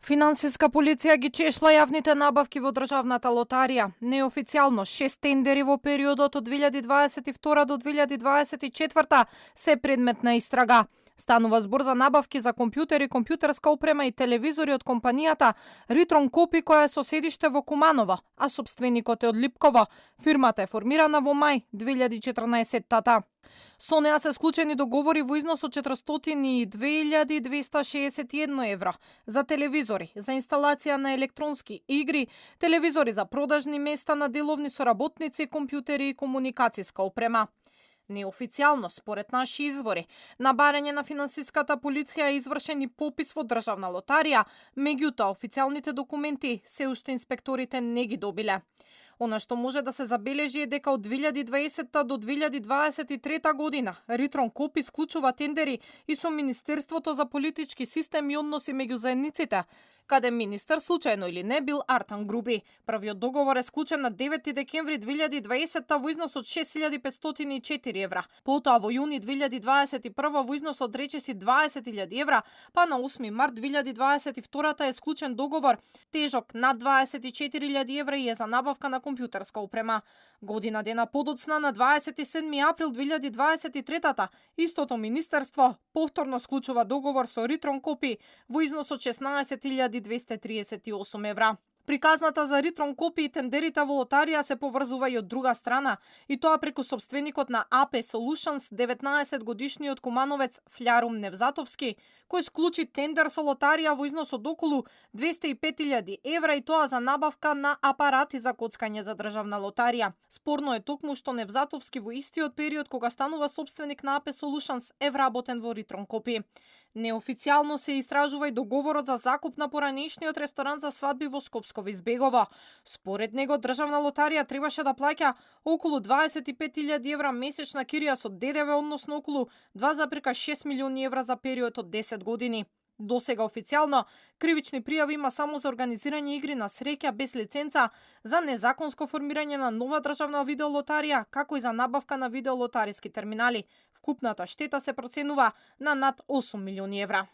Финансиска полиција ги чешла јавните набавки во државната лотарија. Неофицијално 6 тендери во периодот од 2022 до 2024 се предмет на истрага. Станува збор за набавки за компјутери, компјутерска опрема и телевизори од компанијата Ритрон Копи, која е со седиште во Куманово, а сопственикот е од Липково. Фирмата е формирана во мај 2014-тата. Со неа се склучени договори во износ од 402.261 евро за телевизори, за инсталација на електронски игри, телевизори за продажни места на деловни соработници, компјутери и комуникацијска опрема. Неофицијално, според наши извори, на барање на финансиската полиција е извршен и попис во државна лотарија, меѓутоа официјалните документи се уште инспекторите не ги добиле. Она што може да се забележи е дека од 2020 до 2023 година Ритрон Копи склучува тендери и со Министерството за политички систем и односи меѓу заедниците, каде министер случајно или не бил Артан Груби. Првиот договор е склучен на 9 декември 2020 во износ од 6.504 евра. Потоа во јуни 2021 во износ од речиси 20.000 евра, па на 8 март 2022 е склучен договор тежок над 24.000 евра и е за набавка на компјутерска опрема. Година дена подоцна на 27 април 2023 истото министерство повторно склучува договор со Ритрон Копи во износ од 16.238 евра. Приказната за Ритрон Копи и тендерите во лотарија се поврзува и од друга страна, и тоа преку собственикот на AP Solutions, 19-годишниот кумановец Фљарум Невзатовски, кој склучи тендер со лотарија во износ од околу 205.000 евра и тоа за набавка на апарати за коцкање за државна лотарија. Спорно е токму што Невзатовски во истиот период кога станува собственик на AP Solutions е вработен во Ритрон Копи. Неофицијално се истражува и договорот за закуп на поранешниот ресторан за свадби во Скопско Избегово. Според него, државна лотарија требаше да плаќа околу 25.000 евра месечна кирија со ДДВ, односно околу 2,6 милиони евра за период од 10 години. Досега официјално кривични пријави има само за организирање игри на среќа без лиценца, за незаконско формирање на нова државна видеолотарија, како и за набавка на видеолотариски терминали. Вкупната штета се проценува на над 8 милиони евра.